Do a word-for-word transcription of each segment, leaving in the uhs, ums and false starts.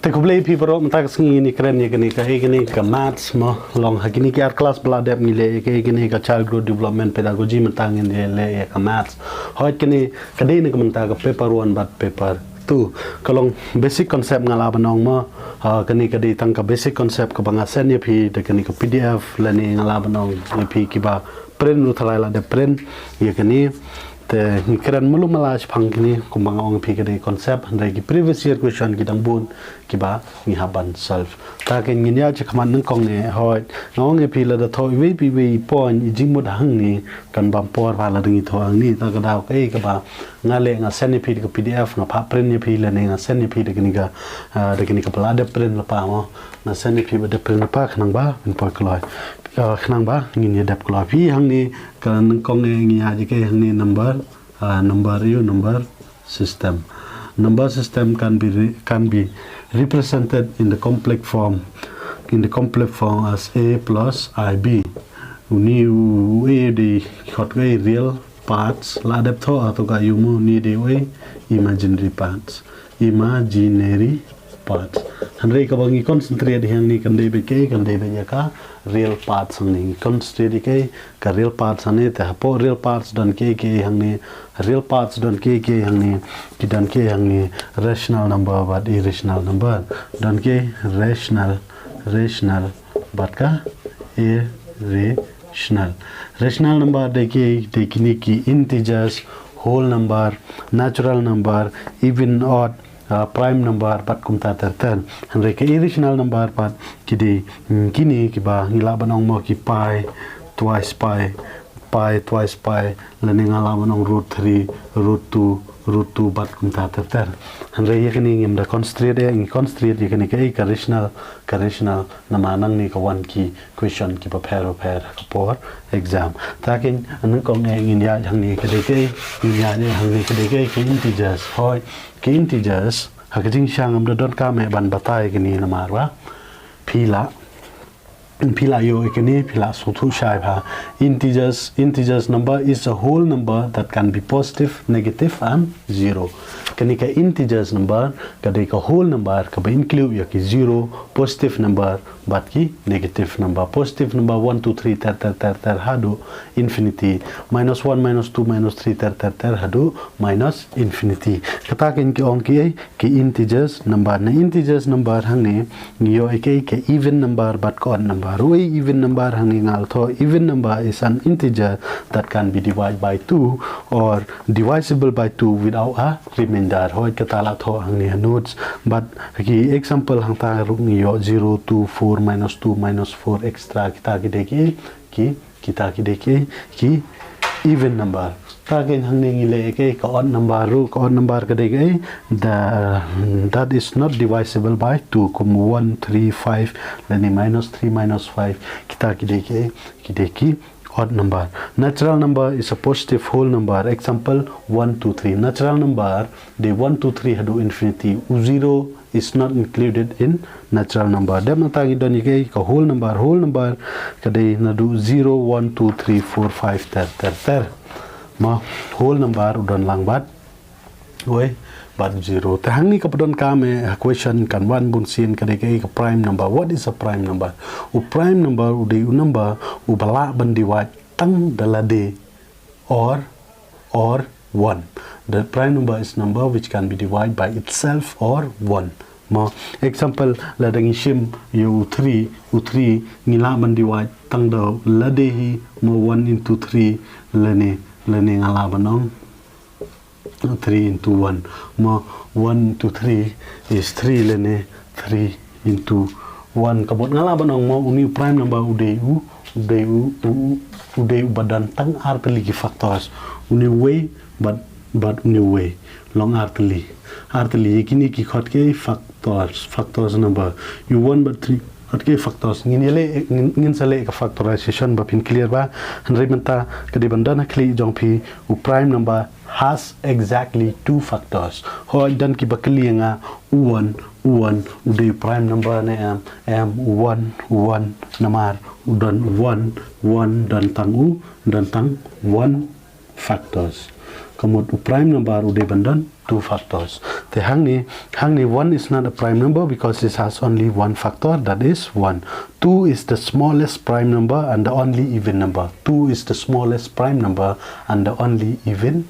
Te khublei phi baroh, mynta ka sngi ngin ïakren ïa kane ka, ïa kane ka maths mo, long ha kine ki ar klas ba la dep ngi leh ïa kane ka child growth development pedagogy, mynta ngin ïa leh ïa ka maths. Hooid, kane ka dei na ka mynta ka paper one bad paper two. Ka long basic concept nga lah ban ong mo. Ah, kane ka dei tang ka basic concept kaba nga send ïa phi da kane ka P D F lane nga lah ban ong ïa phi kiba print ruh tharai la dep print ïa kane. Te ngi kren malu mala shaphang kine, kumba nga ong phi ka dei concept, hynrei ki previous year question ki dang bun kiba ngi hap ban solve. Ta kane ngin ïa check man nyngkong eh, hooid. Nga ong ïa phi lada thoh iwei pa iwei i point i jingmut hangne kan bam por bha lada ngi thoh hangne. Ta ka daw kaei kaba nga leh, nga send ïa phi da ka P D F, nga phah print ïa phi lane nga send ïa phi da kane ka, ah, da kane kaba la dep print lypa mo. Nga send ïa phi ba dep print lypa khnang ba phin poi kloi. Ah, khnang ba ngin ïa dep kloi. Phi hangne ka nyngkong eh ngi ïa ji kaei hangne number, ah, number ïa u number system. Number system can be re-, can be represented in the complex form, in the complex form as a plus ib. Une u a dei khot kaei, real parts, la dep thoh ha tu ka ïa u mo, une dei u a imaginary parts, imaginary parts. Hynrei kaba ngi concentrate hangne kan dei beit kaei, kan dei beit ïa ka real parts hangne. Ngi concentrate ïa kaei, ka real parts hangne. Te hapoh real parts don kaei kaei hangne, real parts don kaei kaei hangne, ki don kaei hangne, rational number bad irrational number. Don kaei, rational, rational bad ka irrational. Rational number dei kaei, dei kine ki integers, whole number, natural number, even, odd, ah, prime number bad kumta ter ter. Hynrei ka irrational number pat ki dei, mm, kine kiba ngi lah ban ong mo ki pi, twice pi, pi twice pi, lane nga lah ban ong root three, root two, root two bad kumta ter ter. Hynrei ïa kane ngim da concentrate eh, ngi concentrate ïa kane kaei, ka rational, ka rational, namar nangne ka wan ki question kiba pher ba pher ha ka por exam. Ta kane nyngkong eh ngin ïa hangne ka dei kaei, ngin ïa hangne ka dei kaei, ka integers. Hooid, ka integers, ha ka jingshisha ngam da donkam eh ban batai kane namar ba phi lah, phi lah ïoh ïa kane, phi lah sngewthuh shai bha. Integers, integers number is a whole number that can be positive, negative and zero. Kane ka integers number ka dei ka whole number kaba include ïa ki zero, positive number bad ki negative number. Positive number one, two, three ter ter ter ter haduh infinity. Minus one, minus two, minus three ter ter ter haduh minus infinity. Kata kane ki ong kiei, ki integers number. Na integers number hangne ngi ïoh ïa kaei, ka even number bad ka odd number. Uei even number? Hangne nga la thoh, even number is an integer that can be divided by two or divisible by two without a remainder. Hooid, kata la thoh hangne ha notes. Bad ki example hangta ruh ngi ïoh zero, two, four, minus two, minus four, et cetera. Kita ki dei ki, ki, kita ki dei ki, ki even number. Ta kane hangne ngi leh kaei, ka odd number ruh, ka odd number ka dei kaei, the, that is not divisible by two, kum one, three, five, lane minus three, minus five. Kita ki dei kaei, ki dei ki odd number. Natural number is a positive whole number. Example, one, two, three. Natural number dei one, two, three haduh infinity. U zero is not included in natural number. Dep nangta ngi don ïa kaei, ka whole number. Whole number ka dei naduh zero, one, two, three, four, five ter ter ter. Ma whole number u don lang bad, oi, bad zero. Te hangne kaba donkam eh ha question kan wan bun sien ka dei kaei, ka prime number. What is a prime number? U prime number u dei u number uba lah ban divide tang da lade or, or one. The prime number is number which can be divided by itself or one. Mo, example, lada ngi shim ïa u three, u three ngi lah ban divide tang da lade hi, mo, one into three, lane, lane nga lah ban ong three into one. Mo, one into three is three, lane three into one. Ka mut nga lah ban ong mo, une u prime number u dei u, u dei u, u, u, u dei uba don tang ar tylli ki factors. Une uwei bad, bad une uwei. Long ar tylli. Ar tylli, ïa kine ki khot kaei, factors, factors number. U one bad three khot kaei, factors. Ngin ïa leh, ngin, ngin sa leh ka factorization ba phin clear bha. Hynrei mynta ka dei ban don ha khlieh jong phi, u prime number has exactly two factors. Hooid, don kiba kylli ïa nga, u one, u one u dei prime number ne em? Em, u one, u one, namar u don one, one don tang u, don tang one factors. Ka mut u prime number u dei ban don two factors. Te hangne, hangne one is not a prime number because it has only one factor, that is one. Two is the smallest prime number and the only even number. Two is the smallest prime number and the only even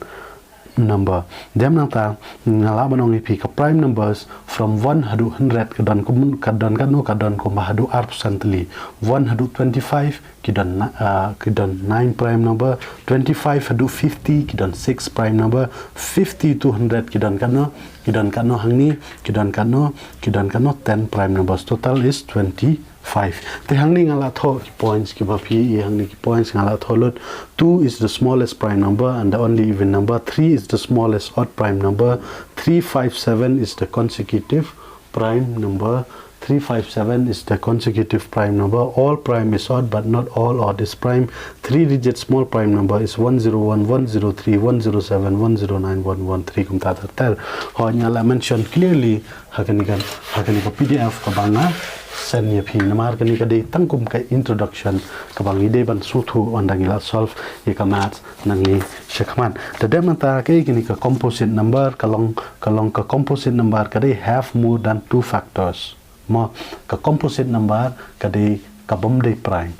number. Dep nangta, nga lah ban ong ïa phi ka prime numbers from one haduh hundred ka don kum, ka don katno, ka don kumba haduh arphew san tylli. One haduh twenty-five, ki don na-, ah, ki don nine prime number, twenty-five haduh fifty, ki don six prime number, fifty to hundred, ki don katno, ki don katno hangne, ki don katno, ki don katno, ten prime numbers. Total is twenty-five. Te hangne nga lah thoh ki points kiba phi ïohi hangne ki points nga lah thoh lut. Two is the smallest prime number and the only even number. Three is the smallest odd prime number. Three five seven is the consecutive prime number. Three five seven is the consecutive prime number. All prime is odd, but not all odd is prime. Three digit small prime number is one zero one, one zero three, one zero seven, one zero nine, one one three, kumta ter ter. Hooid, nga lah mention clearly ha kane ka, ha kane ka P D F kaba nga send ïa phi. Namar kane ka dei tang kum ka introduction kaba ngi dei ban sngewthuh ynda ngi lah solve ïa ka maths nangne shakhmat. Te dep mynta kaei kane ka composite number, ka long, ka long ka composite number ka dei have more than two factors. Mo, ka composite number ka dei, ka bym dei prime.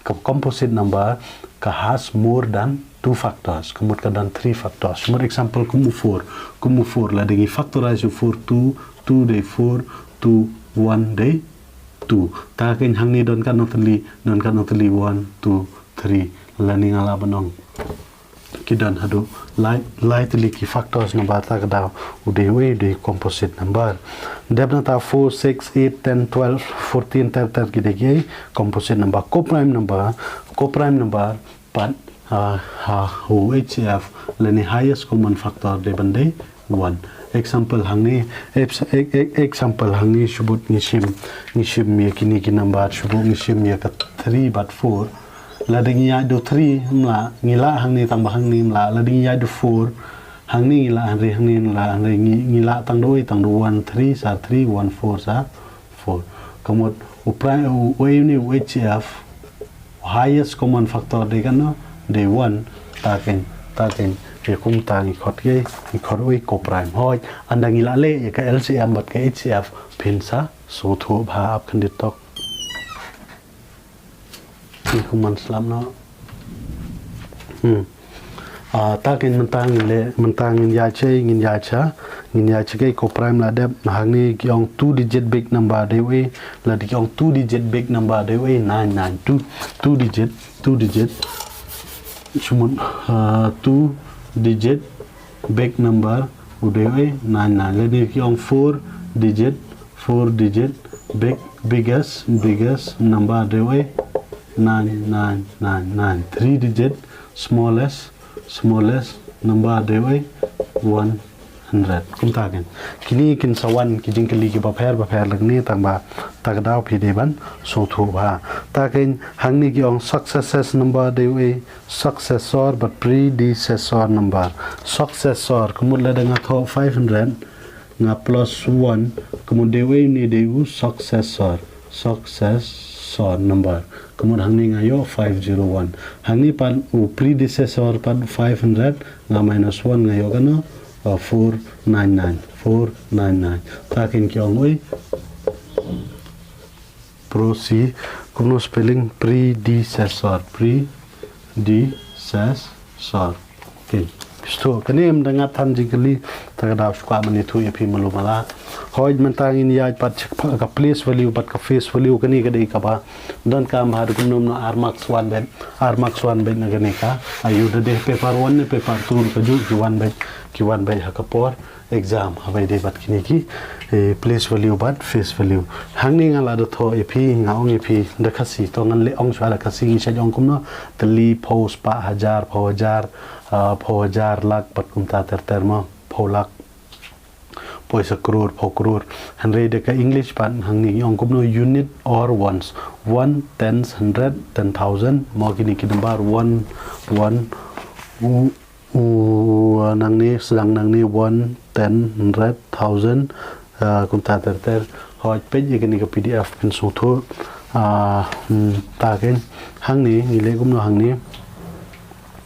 Ka composite number ka has more than two factors. Ka mut ka don three factors. Ka mut example kum u four. Kum u four, lada ngi factorize u four, two, two dei four, two, one dei two. Ta keiñ hangne don katno tylli, don katno tylli, one, two, three. Lane nga lah ban ong ki don haduh lai, lai tylli ki factors number, ta ka daw u dei uei, u dei composite number. Dep nangta four, six, eight, ten, twelve, fourteen ter ter ki dei kiei, composite number. Co-prime number, co-prime number pat, ah, ha u H C F lane highest common factor dei ban dei one. Example hangne, ex-, ex-, ex-, example hangne, shu bud ngi shim, ngi shim ïa kine ki number, shu bud ngi shim ïa ka three bad four. Lada ngi ïaid da u three, ym lah, ngi lah hangne tang ba hangne ym lah. Lada ngi ïaid da u four, hangne ngi lah, hynrei hangne ym lah, hynrei ngi, ngi lah tang da uei, tang da u one, three, sa three, one, four, sa four. Ka mut u prime, u, uei une u H C F, u highest common factor dei katno, dei one. Ta keiñ, ta keiñ, ïa kumta ngi khot ïa, ngi khot uei, co-prime. Hooid, ynda ngi lah leh ïa ka L C M bad ka H C F, phin sa sngewthuh bha, ap khyndiat tok. Ngi kum man slap noh. Hmm. Ah, ta keiñ mynta ngin leh, mynta ngin ïaid sha, ngin ïaid sha, ngin ïaid sha kaei, co-prime la dep, hangne ki ong two digit big number dei uei, lada ki ong two digit big number dei uei, nine nine, two, two digit, two digit. Shu mut, ah, two digit big number u dei uei, nine nine. Lane ki ong four digit, four digit big, biggest, biggest number dei uei, nine nine nine nine. Three digit smallest, smallest number dei uei, one hundred. Kumta keiñ. Kine kin sa wan ki jingkylli kiba pher bapher lane, tang ba ta ka daw phi dei ban sngewthuh bha. Ta keiñ hangne ki ong successive number dei uei, successor bad predecessor number. Successor, ka mut lada nga thoh five hundred, nga plus one, ka mut dei uei une, dei u successor, successor number. Ka mut hangne nga ïoh five zero one. Hangne pat u predecessor pat five hundred, nga minus one, nga ïoh katno, uh, four nine nine, four nine nine. Ta keiñ ki ong uei, proce-, kumno spelling? Predecessor, predecessor. Okay. Phi sngewthuh, kane ym da ngat than jingkylli, ta ka daw shu kwah ban ïathuh ïa phi malu mala. Hooid, mynta ngin ïaid pat sha ka place value bad ka face value, kane ka dei kaba donkam bha, da kumno kumno ar marks wan beit, ar marks wan beit na kane ka. Aïu, da dei paper one ne paper two, kajuh ki wan beit, ki wan beit ha ka por exam, haba ïadei bad kine ki, eh, place value bad face value. Hangne nga la da thoh ïa phi, nga ong ïa phi da Khasi, to ngan leh ong shuwa da Khasi, ngi shait ong kumno, tylli, phew, spah, hajar, phew hajar, ah, phew hajar, lak, bad kumta ter ter mo, phew lak, poi sa klur, phew klur. Hynrei da ka English pat hangne ngi ong kumno, unit or ones. One, tens, hundred, ten thousand, mo kine ki number, one, one, u, u, nangne, sdang nangne, one, ten, hundred, thousand, ah, kumta ter ter. Hooid, peit ïa kane ka P D F phin sngewthuh. Ah, hmm, ta keiñ. Hangne, ngi leh kumno hangne.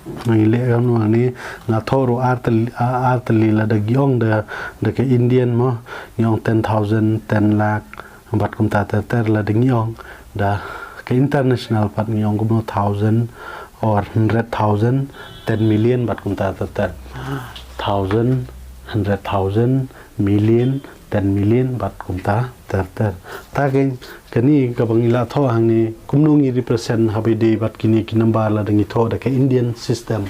Ngi leh kam nu ni, nga thoh ruh ar tylli, ar tylli lada ngi ong da, da ka Indian mo, ngi ong ten thousand, ten lakh, bad kumta ter ter. Lada ngi ong da ka international pat ngi ong kumno thousand or hundred thousand, ten million bad kumta ter ter. Thousand, hundred thousand, million, ten million bad kumta ter ter. Ta kane, kane kaba ngi la thoh hangne, kumno ngi represent haba ïadei bad kine ki number lada ngi thoh da ka Indian system.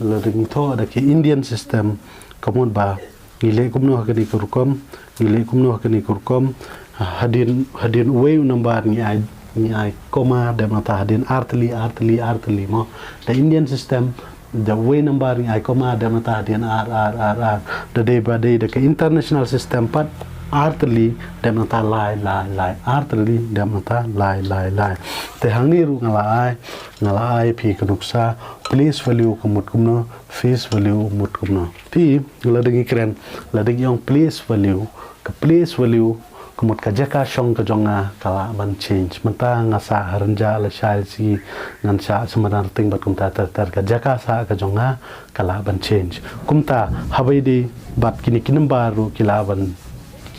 Lada ngi thoh da ka Indian system, ka mut ba ngi leh kumno ha kane ka rukom, ngi leh kumno ha kane ka rukom. Hadien, hadien uwei u number ngi ai, ngi ai comma, dep nangta hadien ar tylli, ar tylli, ar tylli mo. Da Indian system, da uwei number ngi ai comma, dep nangta hadien ar, ar, ar, ar. Da dei ba dei da ka international system pat, ar tylli, dep nangta lai, lai, lai. Ar tylli, dep nangta lai, lai, lai. Te hangne ruh nga la ai, nga la ai phi ka nuksa, place value ka mut kumno, face value mut kumno. Phi, lada ngi kren, lada ngi ong place value, ka place value, ka mut ka jaka shong ka jong nga ka lah ban change. Mynta nga sah ha Rynjah lashai lashai, ngan sah Samrnateng bad kumta ter ter, ka jaka sah ka jong nga ka lah ban change. Kumta, haba ïadei bad kine ki number ruh ki lah ban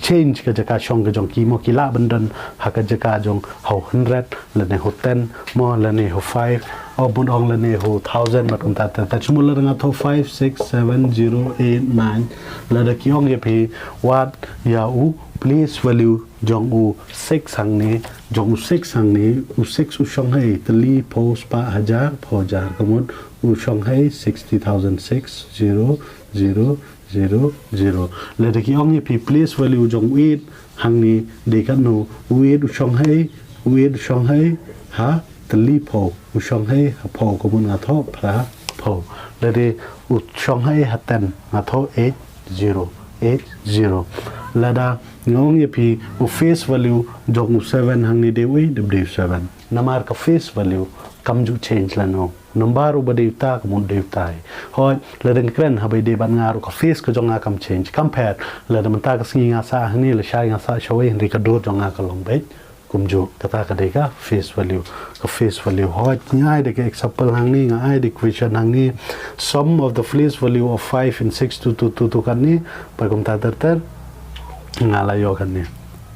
change ka jaka shong ka jong ki mo, ki lah ban don ha ka jaka jong ha u hundred, lane ha u ten mo, lane ha u five, o bun ong lane ha u thousand bad kumta ter ter. Shu mut lada nga thoh five, six, seven, zero, eight, nine, lada ki ong ïa phi, wat ïa u place value jong u six hangne, jong u six hangne, u six u shong ha ei, tylli, phew, spah, hajar, phew hajar, ka mut u shong ha ei, sixty thousand, six, zero, zero, zero, zero. Lada ki ong ïa phi place value jong u eight hangne dei katno, u eight u shong ha ei, u eight u shong ha ei, ha tylli phew, u shong ha ei, ha phew, ka mut nga thoh phra phew. Lada u shong ha ei ha ten, nga thoh eight zero, eight zero. Lada nga ong ïa phi u face value jong u seven hangne dei uei, dei u seven. Namar ka face value kam ju change lano. Number uba dei uta ka mut dei utai. Hooid, lada ngi kren haba ïadei bad nga ruh ka face ka jong nga kam change. Kam pher, lada mynta ka sngi nga sah hangne, lashai nga sah shawei, hynrei ka dur jong nga ka long beit kumjuh. Kata ka dei ka face value. Ka face value. Hooid, nga ai da ka example hangne, nga ai da equation hangne. Sum of the place value of five in six two two two two katne, bad kumta ter ter, nga la ïoh katne.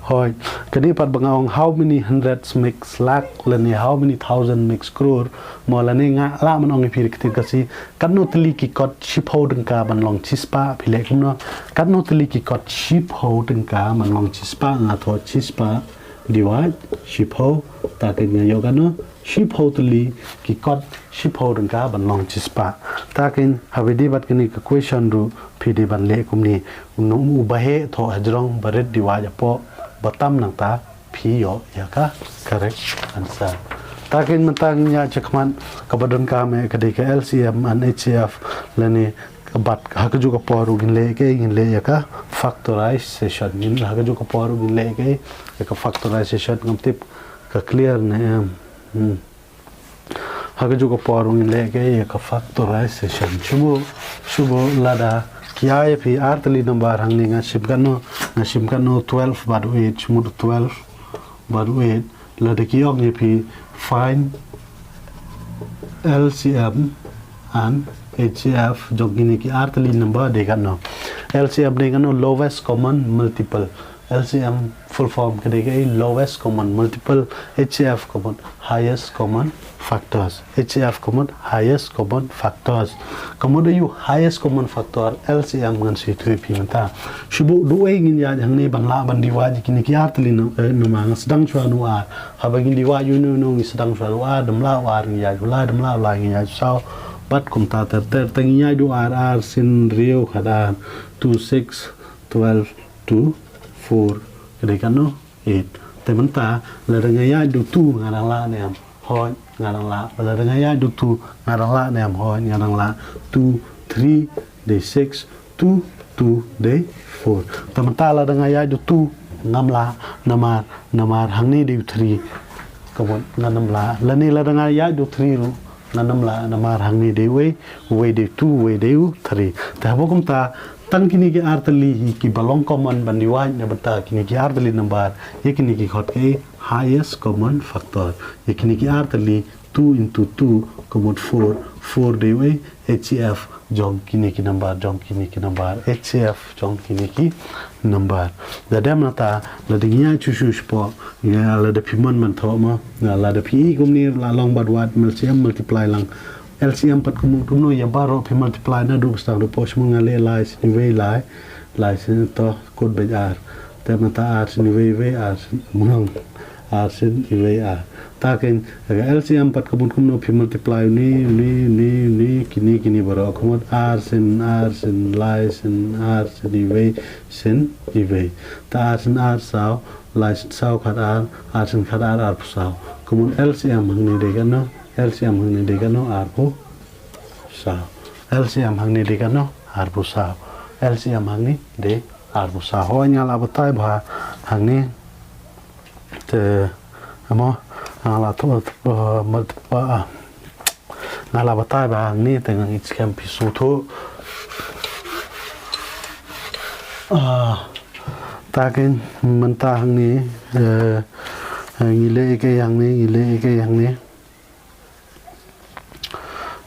Hooid, kane pat ba nga ong how many hundreds makes lakh, lane how many thousand makes crore, mo lane nga lah ban ong ïa phi ha ka ktien Khasi, katno tylli ki kot shiphew tyngka ban long shispah, phi leh kumno, katno tylli ki kot shiphew tyngka ban long shispah, nga thoh shispah, divide, shiphew, ta kane nga ïoh katno, shiphew tylli ki kot shiphew tyngka ban long shispah. Ta kane haba ïadei bad kane ka question ruh phi dei ban leh kumne, u num, uba heh thoh hajrong, ba rit divide hapoh, ba tam nangta phi ïoh ïa ka correct answer. Ta kane mynta ngin ïa shakmat kaba donkam eh ka dei ka L C M and H C F lane ka bad ha kajuh ka por ruh ngin leh ïa ka, ngin leh ïa ka factorization. Ngin ha kajuh ka por ruh ngin leh ïa ka, ïa ka factorization, ngam tip ka clear ne em. Hmm. Ha kajuh ka por ruh ngin leh ïa ka, ïa ka factorization. Shu mut, shu mut lada ki ai ïa phi ar tylli number hangne nga shim katno, nga shim katno twelve bad u eight, shu mut twelve bad u eight, lada ki ong ïa phi find L C M and H C F jong kine ki ar tylli number dei katno. L C M dei katno, lowest common multiple. L C M full form ka dei ka lowest common multiple, H C F ka mut highest common factors. H C F ka mut highest common factors. Ka mut aïu highest common factor, L C M ngan sa ïathuh ïa phi mynta. Shu mut da uei ngin ïaid hangne ban lah ban divide ïa kine ki ar tylli num-, eh, number, nga sdang shuwa na u ar. Haba ngin divide ïa uno uno ngi sdang shuwa na u ar, da mlah u ar ngi ïaid u lai, da mlah u lai ngi ïaid u saw. Bad kumta ter ter, te ngi ïaid u ar, ar sien hynriew khadar, two six, twelve, two, four, ka dei katno, eight. Te mynta lada nga ïaid da u two nga dang lah ne em? Hooid, nga dang lah. Lada nga ïaid da u two nga dang lah ne em? Hooid, nga dang lah. Two, three, dei six, two, two, dei four. Te mynta lada nga ïaid da u two ngam lah, namar, namar hangne dei u three. Ka mut ngan ym lah. Lane lada nga ïaid da u three ruh ngan ym lah, namar hangne dei uwei, uwei dei u two, uwei dei u three. Te haba kumta, tang kine ki ar tylli hi kiba long common ban divide na bynta kine ki ar tylli number ïa kine ki khot kaei, highest common factor. Ïa kine ki ar tylli, two into two ka mut four, four dei u HCF jong kine ki number, jong kine ki number, HCF jong kine ki number. Da dei mynta, lada ngi ïa shu shu spot, ïa lada phi mon ban thoh mo, ïa lada phi i kumne la long bad wat, LCM multiply lang. LCM pat kumno kumno ïa baroh phi multiply naduh ba sdang, da poi shu mo nga leh lai sien iwei lai, lai sien to kut bad ar. Te mynta ar sien iwei iwei, ar sien mrong, ar sien iwei ar. Ta kein, ka LCM pat ka bun kumno phi multiply uni, uni, uni, uni, kini, kini baroh. Ka mut ar sien, ar sien, lai sien, ar sien iwei, sien iwei. Ta ar sien ar saw, lai sien saw khat ar, ar sien khat ar, arphew saw. Ka mut LCM hangne dei kano, LCM hangne dei kano, arphew saw. LCM hangne dei kano, arphew saw. LCM hangne dei arphew saw. Hooid nga la batai bha hangne. Te, amo, nga la thoh, eh, multiply, ah. Nga la batai bha hangne, te nga ngeit skhem phi sngewthuh. Ah, ta kein mynta hangne, eh, eh, ngi leh ïa kaei hangne, ngi leh ïa kaei hangne.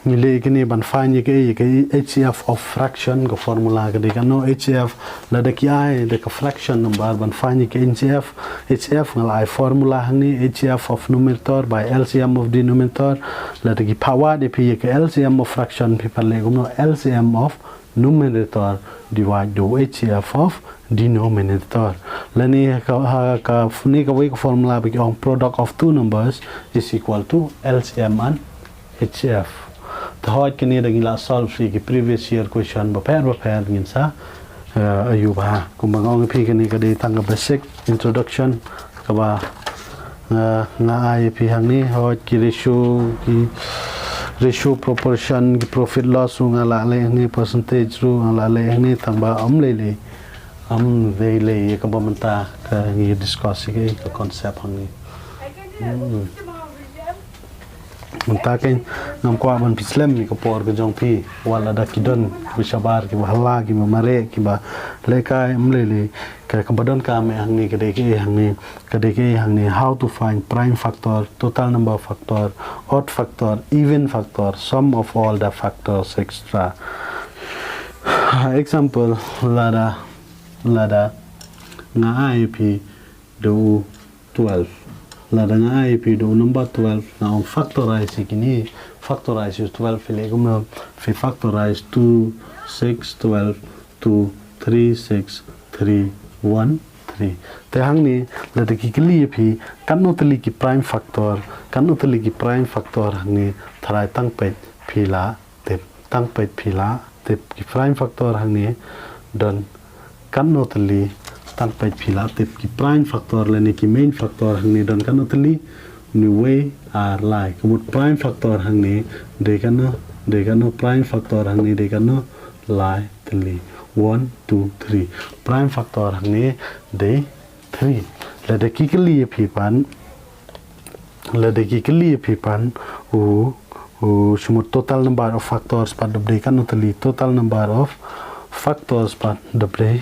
Ngi leh ïa kane ban find ïa ka, ïa ka HCF of fraction, ka formula ka dei kano, HCF lada ki ai da ka fraction number ban find ïa ka HCF, HCF nga la ai formula hangne, HCF of numerator by LCM of denominator. Lada ki phah wad ïa phi ïa ka LCM of fraction, phi pat leh kumno, LCM of numerator divide da u HCF of denominator. Lane ha ka, ha ka, ne kawei ka formula ba ki ong product of two numbers is equal to LCM and HCF. Te hooid kine da ngi la solve ïa ki previous year question bapher bapher, ngin sa, eh, ïohi bha. Kumba nga ong ïa phi, kane ka dei tang ka basic introduction kaba, eh, nga ai ïa phi hangne. Hooid ki ratio, ki ratio, proportion, ki profit loss ruh nga la leh hangne, percentage ruh nga la leh hangne, tangba ym lei lei, ym lei lei ïa kaba mynta ka ngi discuss ïa ka concept hangne. Hmm. Mynta kein ngam kwah ban pynslem ïa ka por ka jong phi, wat lada ki don kiba shabar, kiba hala, kiba mareh, kiba lehkai, ym lei lei. Ka, kaba donkam hangne ka dei kaei hangne, ka dei kaei hangne, how to find prime factor, total number factor, odd factor, even factor, sum of all the factors, et cetera. Example, lada, lada nga ai ïa phi da u twelve. Lada nga ai ïa phi da u number twelve, nga ong factorize ïa kine, factorize ïa u twelve, phi leh kumno, phi factorize two, six, twelve, two, three, six, three, one, three. Te hangne, lada ki kylli ïa phi, katno tylli ki prime factor, katno tylli ki prime factor hangne, tharai tang peit phi la tip, tang peit phi la tip, ki prime factor hangne don katno tylli, tang peit phi la tip, ki prime factor lane ki main factor hangne don katno tylli, une, wei, ar, lai. Ka mut prime factor hangne dei katno, dei katno, prime factor hangne dei katno, lai tylli. One, two, three. Prime factor hangne dei three. Lada ki kylli ïa phi pat, lada ki kylli ïa phi pat, u, u, shu mut total number of factors pat dei katno tylli, total number of factors pat dei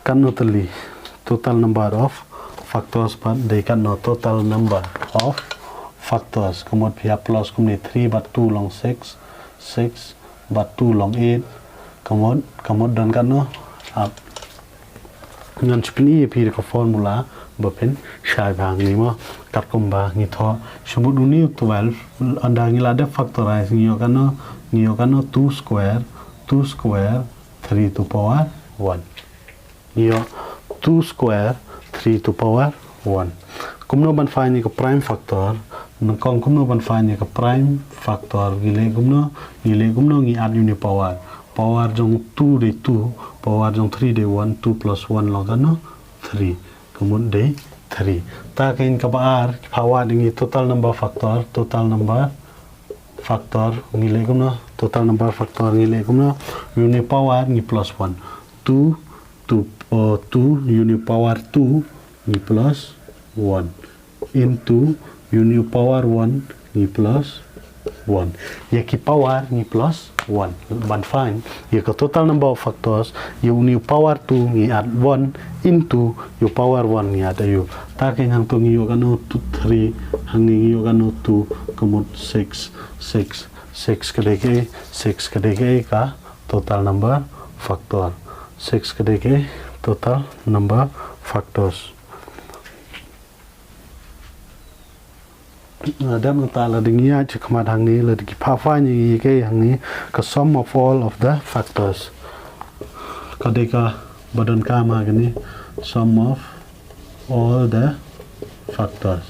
katno tylli, total number of factors pat dei katno, total number of factors. Ka mut phi ïa plus kumne, three bad two long six, six bad two long eight. Ka mut, ka mut don katno, ap. Ngan shu pyni ïa phi da ka formula ba phin shai bha hangne mo. Katkum ba ngi thoh, shu mut une u twelve, ynda ngi la dep factorize, ngi ïoh katno, ngi ïoh katno, two square, two square, three to power one. Ngi ïoh two square, three to power one. Kumno ban find ïa ka prime factor? Nyngkong kumno ban find ïa ka prime factor? Ngi leh kumno, ngi leh kumno, ngi add une u power. Power jong two dei two, power jong three dei one, two plus one long katno, three. Ka mut dei three. Ta kein kaba ar, ki phah wad ïa ngi total number factor, total number factor, ngi leh kumno, total number factor ngi leh kumno, une u power ngi plus one. Two, two, oh, two, une u power two ngi plus one. Into une u power one ngi plus one. Ïa ki power ngi plus one. Ban find ïa ka total number of factors, ïa une u power two ngi add one, into ïa u power one ngi add ïa u. Ta kein hangto ngi ïoh katno, two, three, hangne ngi ïoh katno, two, ka mut six, six, six ka dei kaei, six ka dei kaei ka total number factor. Six ka dei kaei, total number factors. Dep nangta lada ngi ïaid shakhmat hangne, lada ngi phah phai ngi ïa kaei hangne, ka sum of all of the factors. Ka dei kaba donkam ha kane, sum of all the factors.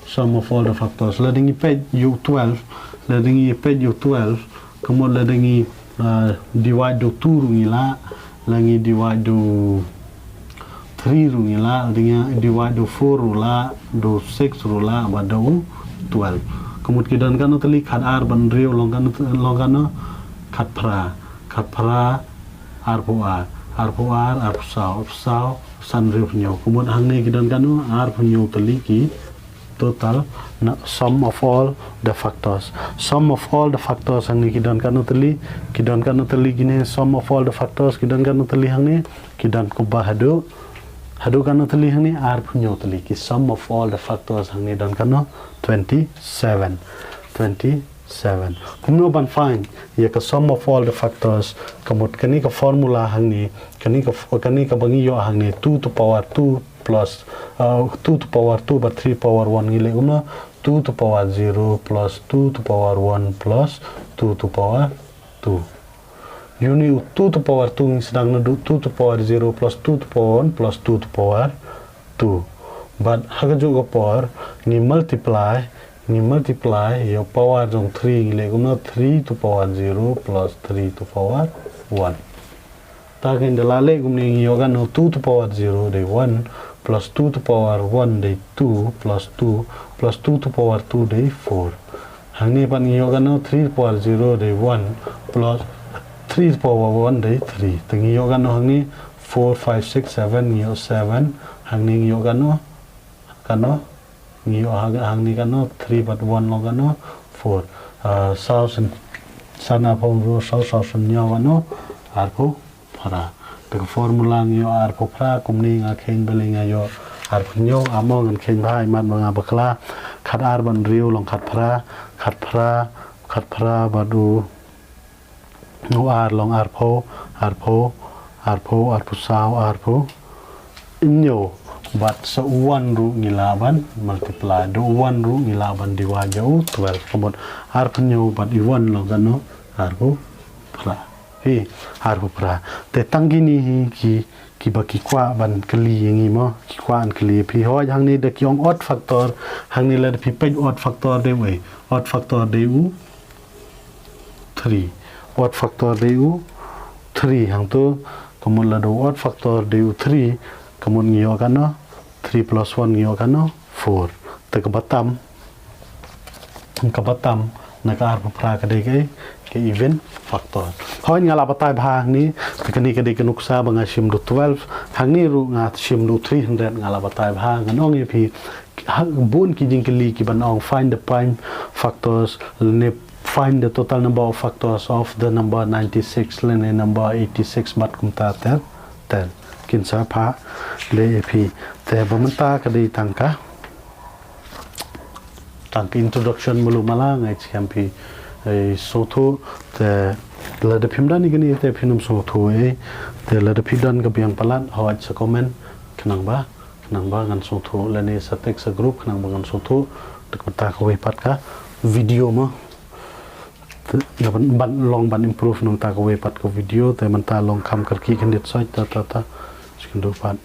Sum of all the factors. Lada ngi peit ïa u twelve, lada ngi peit ïa u twelve, ka mut lada ngi, ah, divide da u two ruh ngi lah, lada ngi divide da u three ruh ngi lah, lada ngi divide da u four ruh lah, da u six ruh lah, bad da u twelve. Ka mut ki don katno tylli, khatar bad hynriew long katno, long katno, khatphra, khatphra, arphew ar, arphew ar, arphew saw, arphew saw, sanphew hynñiew. Ka mut hangne ki don katno, arphew hynñiew tylli ki total, na, sum of all the factors. Sum of all the factors hangne ki don katno tylli, ki don katno tylli kine, sum of all the factors ki don katno tylli hangne, ki don kumba haduh, haduh katno tylli hangne, arphew hynñiew tylli, ki sum of all the factors hangne don katno, twenty-seven, twenty-seven. Kumno ban find ïa ka sum of all the factors, ka mut kane ka formula hangne, kane ka f-, kane kaba ngi ïoh hangne, two to power two plus, uh, two to power two bad three power one ngi leh kumno, two to power zero plus two to power one plus two to power two. Ïa une u two to power two ngi sdang naduh two to power zero plus two to power one plus two to power two. Bad ha kajuh ka por ngi multiply, ngi multiply ïa u power jong three, ngi leh kumno, three to power zero plus three to power one. Te hynda la leh kumne ngi ïoh katno, two to power zero dei one, plus two to power one dei two, plus two, plus two to power two dei four. Hangne pat ngi ïoh katno, three to power zero dei one, plus three to power one dei three. Te ngi ïoh katno hangne, four, five, six, seven, ngi ïoh seven. Hangne ngi ïoh katno, katno, ngi ïoh ha-, hangne katno, three bad one long katno, four. Ah, saw san, san arphew hynriew, saw, saw san hynñiew katno, arphew phra. Te ka formula ngi ïoh arphew phra, kumne nga kheiñ balei nga ïoh arphew hynñiew, amo ngan kheiñ bha, imat ba nga bakla, khatar bad hynriew long khatphra, khatphra, khatphra bad u u ar long arphew, arphew, arphew, arphew saw, arphew hynñiew. Bad sa u one ruh ngi lah ban multiply, da u one ruh ngi lah ban divide ïa u twelve. Ka mut arphew hynñiew bad u one long katno, arphew phra. Hi, arphew phra. Te tang kine hi ki, kiba ki kwah ban kylli ïa ngi mo, ki kwah ban kylli ïa phi. Hooid hangne da ki ong odd factor, hangne lada phi peit odd factor dei u ei. Odd factor dei u three. Odd factor dei u three, hangto, ka mut lada u odd factor dei u three, ka mut ngi ïoh katno, three plus one ngi ïoh katno, four. Te kaba tam, kaba tam na ka arphew phra ka dei kaei, ka even factor. Hooid nga la batai bha hangne, te kane ka dei ka nuksa ba nga shim da u twelve, hangne ruh nga shim da u three hundred, nga la batai bha, ngan ong ïa phi, ha, bun ki jingkylli kiban ong find the prime factors, ne find the total number of factors of the number ninety-six, lane number eighty-six, bad kumta ter ter. Kin sa phah leh ïa phi. Te ba mynta ka dei tang ka, tang ka introduction malu mala, nga ngeit skhem phi, eh, sngewthuh. Te lada phim don ïa kane te phin ym sngewthuh ei. Te lada phi don ka biang palat, hooid sa comment, khnang ba, khnang ba ngan sngewthuh, lane sa text sa group khnang ba ngan sngewthuh. Te ka bynta kawei pat ka video mo, te, ban, ban long ban improve na ka bynta kawei pat ka video. Te mynta long kham kyrkieh khyndiat sait, ta, ta, ta. Shi kynduh pat.